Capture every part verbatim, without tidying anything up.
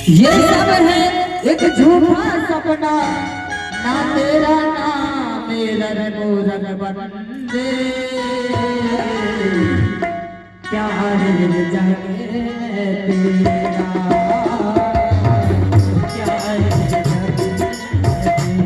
ये सब है एक झूठा सपना, ना तेरा ना मेरा रे मोरन बंदे। क्या है जग तेरा, क्या है जग तेरा।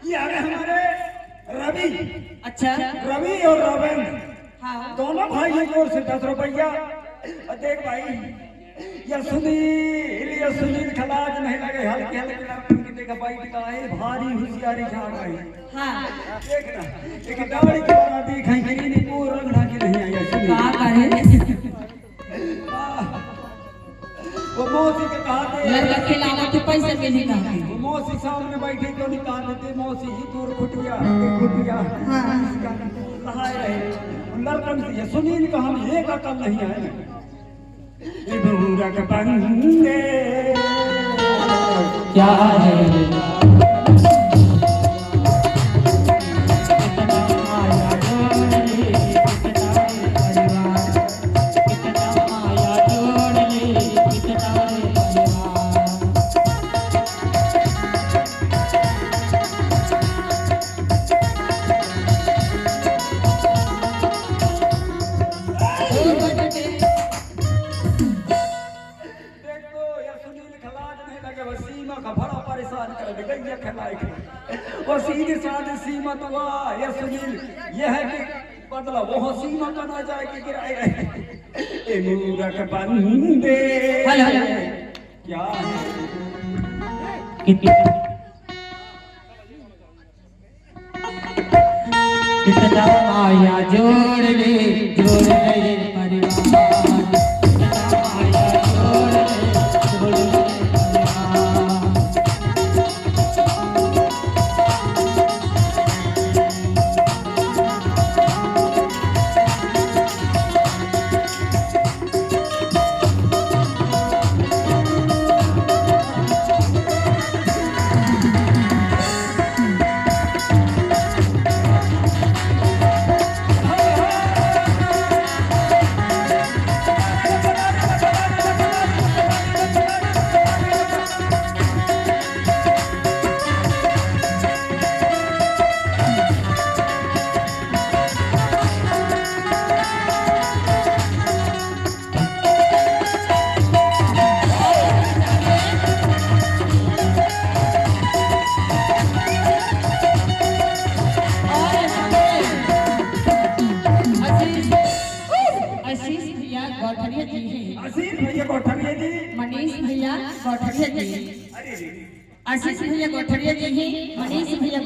ये आ गए हमारे रवि। अच्छा। रवि और रविंद्र। हाँ। दोनों भाई एक ओर से दस रुपया। और देख भाई, ये सुनील, ये सुनील खलाज नहीं लगे, हल्के हल्के लड़के देखा, बैठ का है, भारी होशियारी झाड़ रही। हाँ। देख ना, एक दाढ़ी के बना दी, कहीं गिरी नहीं, वो रंग ढाके नहीं आया सुनील। का करे? वो मौसी के कहा थे, लड़का खिलावा के पैसे मिली कहा थे। वो मौसी सामने बैठी तो नहीं कहा देते, मौसी ही दूर खुटिया, खुटिया। हाँ। लहाए रहे। लड़कन से ये सुनील का हम एक अकल नहीं है। ये बूढ़ा का बंदे। क्या है? देख तो, ये सुनील खलाज नहीं लगे, वो सीमा का बड़ा परेशान कर दे, गैया खिलाए के। वो सीधे साधे सीमा तो वाह, ये सुनील, ये है कि मतलब वो सीमा तो ना जाए कि गिराए। ए मूरख बंदे। Hello, hello. क्या? कितना कितना माया जोड़ ले, जोड़ ले परिवार। कितना माया जोड़ ले, जोड़ ले परिवार। आशीष भैया गौठरिया जी हैं। आशीष भैया गौठरिया जी। मनीष भैया गौठरिया जी। अरे रे। आशीष भैया गौठरिया जी हैं, मनीष भैया